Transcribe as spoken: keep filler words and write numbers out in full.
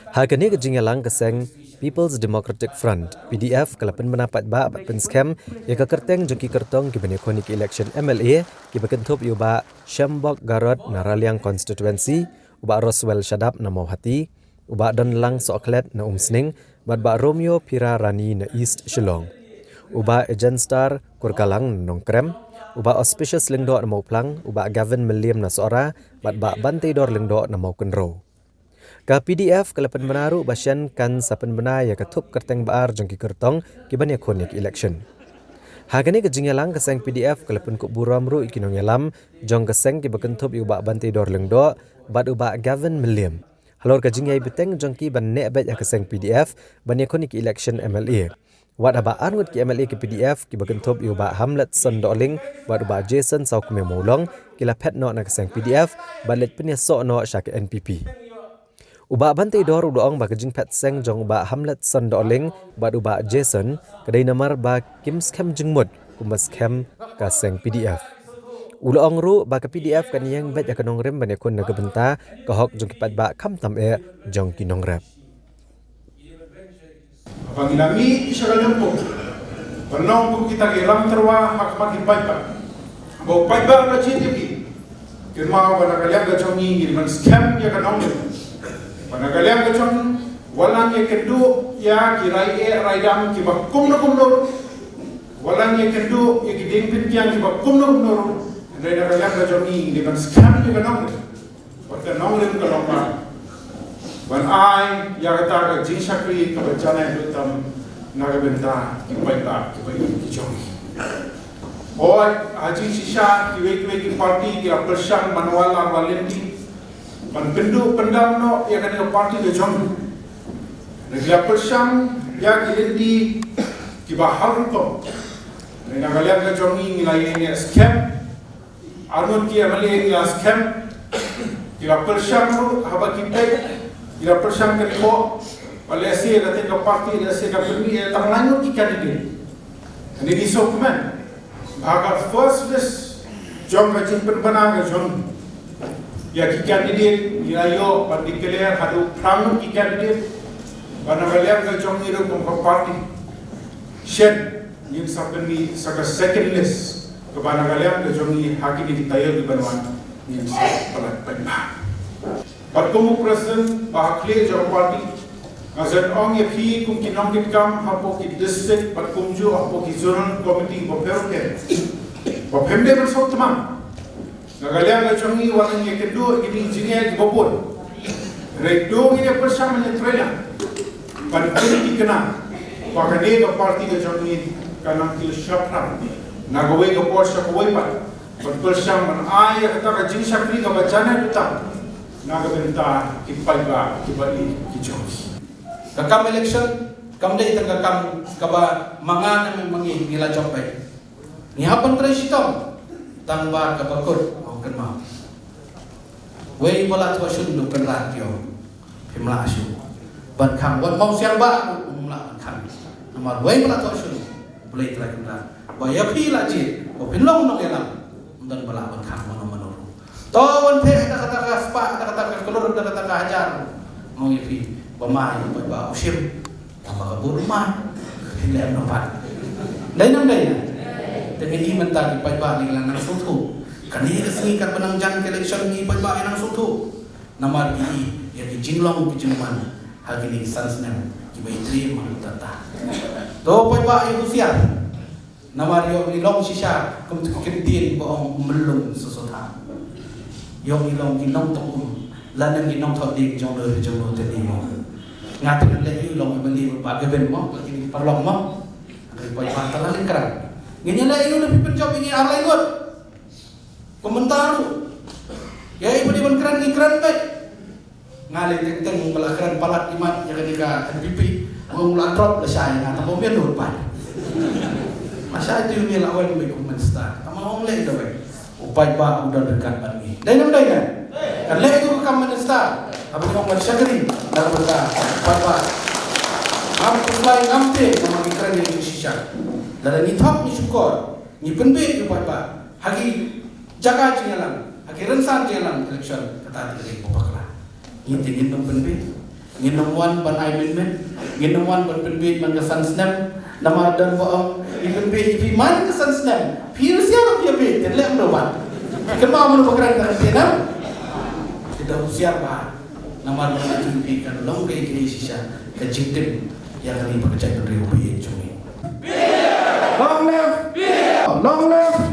Ha kane ka jingïalang, ka seng People's Democratic Front, P D F, ka la pynbna paidbah bad pynskhem ïa ka kyrteng jong ki kyrtong kiban ïakhun ïa ka election M L A kiba kynthup ïa u Bah Shembok Garod na Raliang Constituency, u Bah Roswell Shadap na Mawhati, u Bah Donlang Sohkhlet na Umsning, bad Bah Romeo Phira Rani na East Shillong, u Bah Ejenstar Kurkalang na Nongkrem, u Bah Auspicious Lyngdoh na Mawphlang, u Bah Gavin Mylliem na Sohra, bad Bah Banteidor Lyngdoh na Mawkynrew. Ka P D F ka la pynbna ruh ba shen kan sa pynbna ïa ka thup kyrteng ba ar jong ki kyrtong kiban ïakhun ïa ka election. Ha kane ka jingïalang, ka seng P D F ka la pynkup burom ruh ïa ki nongïalam jong ka seng kiba kynthup ïa u Bah Banteidor Lyngdoh bad u Bah Gavin Mylliem halor ka jingïaibteng jong ki ban neh beit ha ka seng P D F ban ïakhun ïa ka election M L A. Wat haba arngut ki M L A ka P D F kiba kynthup ïa u Bah Hamletson Dohling bad u Bah Jason Sawkmie Mawlong ki la phet noh na ka seng P D F bad leit pynïasoh noh sha ka N P P. U Bah Banteidor u la ong ba ka jingphet seng jong u Bah Hamletson Dohling bad u Bah Jason ka dei namar ba kim skhem jingmut kumba skhem ka seng P D F. U la ong ruh ba ka P D F kan ïeng beit ïa ka nongrim ban ïakhun na ka bynta ka hok jong ki paidbah khamtam eh jong ki nongrep. Ba ngi la mih sha ka lympung ban long kum kita ki ram tyrwa ha khmat ki paidbah. Ba u paidbah u la jied ïa ki. Kynmaw ba na ka liang ka jong ngi, ngi dei ban skhem ïa ka nongrim. Ba na ka liang ka jong ngi, wat la ngi ïakynduh ïa ki rai eh rai dam kiba kumno kumno ruh, wat la ngi ïakynduh ïa ki diengpynkiang kiba kumno kumno ruh, hynrei na ka liang ka jong ngi, ngi dei ban skhem ïa ka nongrim. Bad ka nongrim ka long ba ban ai ïa kata ka jingshakri kaba janai duh tam na ka bynta ki paidbah kiba ïeit ki jong ngi. Hooid, ha jingshisha kiwei kiwei ki party ki la pyrshang ban wallam, ban lynti, ban pynduh pyndam noh ïa kane ka party ka jong ngi. Ki la pyrshang ïa ki lynti kiba har rukom. Na ka liang ka jong ngi, ngi la ïeng skhem. Arngut ki M L A ki la skhem, ki la pyrshang ruh haba ki peit, ki la pyrshang ka report ba lehse katei ka party lehse ka pynmih tang lai ngut ki candidate. Kane ngi sngewkmen ba ha ka first list jong ka jingpynbna ka jong ïa ki candidate ngi la ïoh ban declare haduh phra ngut ki candidate. Ba na ka liang ka jong ngi ruh kum ka party shen ngin sa pynmih sa ka second list kaba na ka liang ka jong ngi ha kine ki taïew kiban wan ngin sa palat paidbah. Bad kum u president ba ha khlieh jong ka party, nga sngewthuh ïa phi kum ki nongkitkam hapoh ki district bad kumjuh hapoh ki zonal committee bapher bapher ba phim dei ban sngewthuh. Na ka liang ka jong ngi wat la ngi ïakynduh ïa kine ki jingeh kiba bun, hynrei to ngin ïa pyrshang ban ïatrei lang ban kynthikna ba kane ka party ka jong ngi kan nang kiew shaphrang na kawei ka por sha kawei pat, ban pyrshang ban ai ïa kata ka jingshakri kaba janai duh tam na ka bynta ki paidbah kiba ïeit ki jong ngi. Ka kam election kam dei tang ka kam kaba ma nga ne ma ngi ngi la jop beit. Ngi hap ban trei shitom tang ba kaba kut, ong kynmaw. Wei ba la thoh shun, u Kynrad u ong, phim lah shuh ban khang. Wat mawsiang ba um lah ban khang. Namar wei ba la thoh shun, U Blei Trai Kynrad ba ïa phi la jied ba phin long nongïalam, ym don ba lah ban khang mano mano ruh. To wan theh da kata ka spah, da kata ka klur, da kata ka hajar. Nga ong ïa phi, ba mai, ba, ba u shim. Tang ba ka bun mai. Phin leh noh pat. Dei nam dei na. Te ngi mynta ki paidbah ngi la nang sngewthuh. Kane ka sngi katba nang jan ka election ngi paidbah ngi nang sngewthuh. Namar ngi ïa ki jinglong ki jingman ha kine ki san snem kiba ïa triem ha kata. To paidbah ïa husiar. Namar ïoh ngi long shisha kum ki ktien ba ong, myllung shisha. Ïoh ngi long ki nongthoh um lane ki nongthoh ding jong lor jong lor te ni mo. Nga te ngan leh ïa u long ba li ba ka ben mo, ba ki paralok mo. Ngi poi ba ta la lingkran. Ngi leh ïa u na pi pynjop ngi ar lai ngut. Komentar. Ïa i ba di ban kren ngi kren beit. Nga leh teng teng, u la kren palat imat ïa kane ka N P P. U la drop lashai, nga tang ba u mih lut pat. Lashai te u mih la wan beit u minister. Tang ba ong leh da wei. U paidbah u don ryngkat bad ngi. Dei nam dei ne? Kan leh ïa u kam minister. Haba ngi ong ban shakri, da u paidbah. Ngam pynslai ngam te, ngam ngi kren ïa u shisha. Lada ngi thok ngi shukor, ngi pynbeit ïa u paidbah ha ki jaka jingïalang, ha ki rynsan jingïalang election, kata te ka dei ba bakla. Ngi te ngin ym pynbeit. Ngin ym wan ban ai mynmiet, ngin ym wan ban pynbieit man ka san snem. Namar don ba ong, phi pynbieit ïa phi man ka san snem, phi husiar phi ïa phi, te leh mano wan. Kynmaw mano ba kren ka ktien, em? Te da husiar bha. Namar ba ka jingphi kan long kaei kaei shisha ka jingtip ïa kane ba ka jaitbynriew ba ïeit jong ngi. Long live! Long live!